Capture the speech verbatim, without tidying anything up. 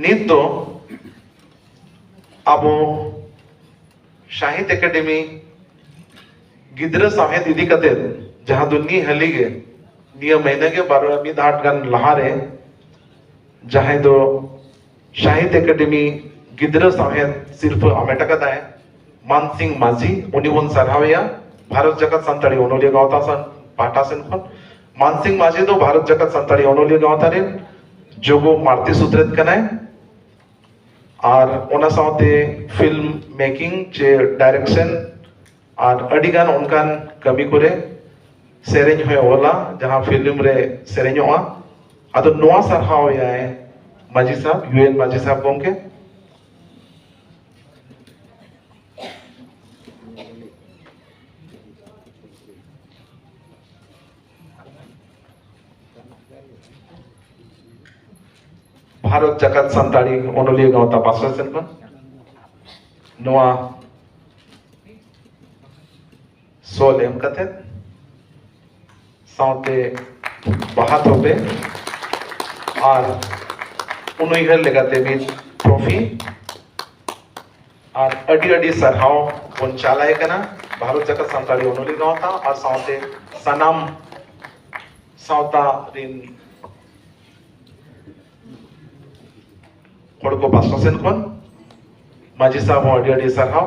ᱱᱤᱛ ᱫᱚ ᱟᱵᱚ ᱥᱟᱦᱤᱛ ᱮᱠᱟᱰᱮᱢᱤ ᱜᱤᱫᱽᱨᱟᱹ ᱥᱟᱶᱦᱮᱫ ᱤᱫᱤ ᱠᱟᱛᱮ, ᱡᱟᱦᱟᱸ ᱫᱚ ᱱᱤ ᱦᱟᱹᱞᱤ ᱜᱮ ᱱᱤᱭᱟᱹ ᱢᱟᱹᱦᱱᱟᱹ ᱜᱮ ᱵᱟᱨᱚ ᱢᱤᱫ ᱟᱴ ᱜᱟᱱ ᱞᱟᱦᱟᱨᱮ ᱡᱟᱦᱟᱸᱭ ᱫᱚ ᱥᱟᱦᱤᱛ ᱮᱠᱟᱰᱮᱢᱤ ᱜᱤᱫᱽᱨᱟᱹ ᱥᱟᱶᱦᱮᱫ ᱥᱤᱨᱯᱷᱟᱹ ᱟᱢᱮᱴ ᱟᱠᱟᱫᱟᱭ, ᱢᱟᱱᱥᱤᱝ ᱢᱟᱹᱡᱷᱤ, ᱩᱱᱤ ᱵᱚᱱ ᱥᱟᱨᱦᱟᱣᱮᱭᱟ ᱵᱷᱟᱨᱚᱛ ᱡᱟᱠᱟᱛ ᱥᱟᱱᱛᱟᱲᱤ ᱚᱱᱚᱞᱤᱭᱟᱹ ᱜᱟᱶᱛᱟ ᱥᱟᱱ-, ᱯᱟᱦᱴᱟ ᱥᱮᱱ ᱠᱷᱚᱱ᱾ ᱢᱟᱱᱥᱤᱝ ᱢᱟᱹᱡᱷᱤ ᱫᱚ ᱵᱷᱟᱨᱚᱛ ᱡᱟᱠᱟᱛ ᱥᱟᱱᱛᱟᱲᱤ ᱚᱱᱚᱞᱤᱭᱟᱹ ᱜᱟᱶᱛᱟ ᱨᱮᱱ ᱡᱳᱜᱚ ᱢᱟᱲᱛᱮ ᱥᱩᱛᱨᱮᱛ ᱠᱟᱱᱟᱭ᱾ ᱟᱨ ᱚᱱᱟ ᱥᱟᱶᱛᱮ ᱯᱷᱤᱞᱢ ᱢᱮᱠᱤᱝ ᱪᱮ ᱰᱟᱭᱨᱮᱠᱥᱚᱱ ᱟᱨ ᱟᱹᱰᱤᱜᱟᱱ ᱚᱱᱠᱟᱱ ᱠᱟᱹᱢᱤ ᱠᱚᱨᱮ ᱥᱮᱨᱮᱧ ᱦᱚᱸᱭ ᱚᱞᱟ, ᱡᱟᱦᱟᱸ ᱯᱷᱤᱞᱢ ᱨᱮ ᱥᱮᱨᱮᱧᱚᱜᱼᱟ᱾ ᱟᱫᱚ ᱱᱚᱣᱟ ᱥᱟᱨᱦᱟᱣ ᱮᱭᱟᱭ ᱢᱟᱹᱡᱷᱤ ᱥᱟᱦᱮᱵᱽ, ᱭᱩ ᱮᱱ ᱢᱟᱹᱡᱷᱤ ᱥᱟᱦᱮᱵᱽ ᱜᱚᱢᱠᱮ᱾ ᱵᱷᱟᱨᱚᱛ ᱡᱟᱠᱟᱛ ᱥᱟᱱᱛᱟᱲᱤ ᱚᱱᱚᱞᱤᱭᱟᱹ ᱜᱟᱶᱛᱟ ᱯᱟᱥᱴᱟ ᱥᱮᱱ ᱠᱷᱚᱱ ᱱᱚᱣᱟ ᱥᱚᱞ ᱮᱢ ᱠᱟᱛᱮ ᱥᱟᱶᱛᱮ ᱵᱟᱦᱟ ᱛᱷᱚᱯᱮ ᱟᱨ ᱩᱱᱩᱭᱦᱟᱹᱨ ᱞᱮᱠᱟᱛᱮ ᱢᱤᱫ ᱴᱨᱚᱯᱷᱤ ᱟᱨ ᱟᱹᱰᱤ ᱟᱹᱰᱤ ᱥᱟᱨᱦᱟᱣ ᱵᱚᱱ ᱪᱟᱞᱟᱭ ᱠᱟᱱᱟ ᱵᱷᱟᱨᱚᱛ ᱡᱟᱠᱟᱛ ᱥᱟᱱᱛᱟᱲᱤ ᱚᱱᱚᱞᱤᱭᱟᱹ ᱜᱟᱶᱛᱟ ᱟᱨ ᱥᱟᱶᱛᱮ ᱥᱟᱱᱟᱢ ᱥᱟᱶᱛᱟ ᱨᱤᱱ ᱦᱚᱲ ᱠᱚ ᱯᱟᱥᱴᱟ ᱥᱮᱱ ᱠᱷᱚᱱ᱾ ᱢᱟᱹᱡᱷᱤ ᱥᱟᱦᱮᱵᱽ ᱦᱚᱸ ᱟᱹᱰᱤ ᱟᱹᱰᱤ ᱥᱟᱨᱦᱟᱣ᱾